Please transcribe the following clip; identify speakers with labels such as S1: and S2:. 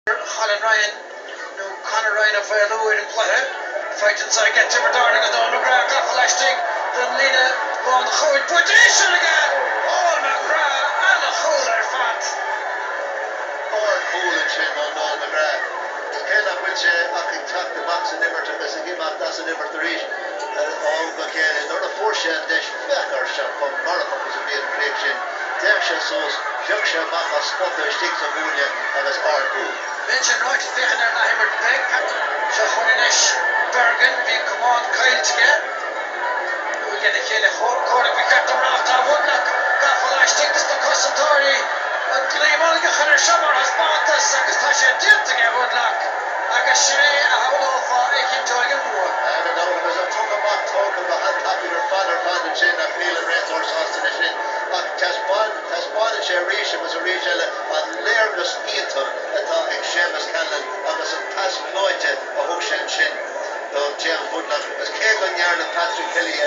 S1: Colin Ryan nó Conor Ryan ag faolú ar an gcluiche. Faighte anso aige Tiobraid Árann agus Noel McGrath gafa laistigh den líne lánchúil. Buaite arís aige! Noel McGrath, ana-chúl ar fad!
S2: Ardchúl ansin ó Noel McGrath. Cé nach bhfuil sé ach ag teacht amach san imirt agus ag imeacht as an imirt arís ó am go chéile, nuair a fuair sé an deis, féach air seo chomh marfach is a bhí an chríoch sin. D'fhéach sé suas, phioc sé amach as spota istigh sa chúinne agus ardchúl.
S1: Bíonn sin ráite, féachaint ar an athimirt beidh Pat. Seo chugainn anois Bergin, bhí an camán caillte aige, nó aige a chéile comhraic ba cheart dom rá ach tá Woodlock gafa laistigh dos na cosantóirí. An dlaoi mullaigh a chur air seo mar thaispeántas agus tá sé déanta aige Woodlock agus sin é a shamhlófá a chinnteoidh an bua.
S2: Gan dabht agus an poc amach tógtha go han-tapaidh ar fad ar fad ansin ach níl an réiteoir sásta leis sin ach taispeánann sé arís agus arís eile an léargas iontach atá ag Séamus Callanan agus an pas gleoite a thug sé ansin do James Woodlock agus cé go ndearna Patrick Kelly.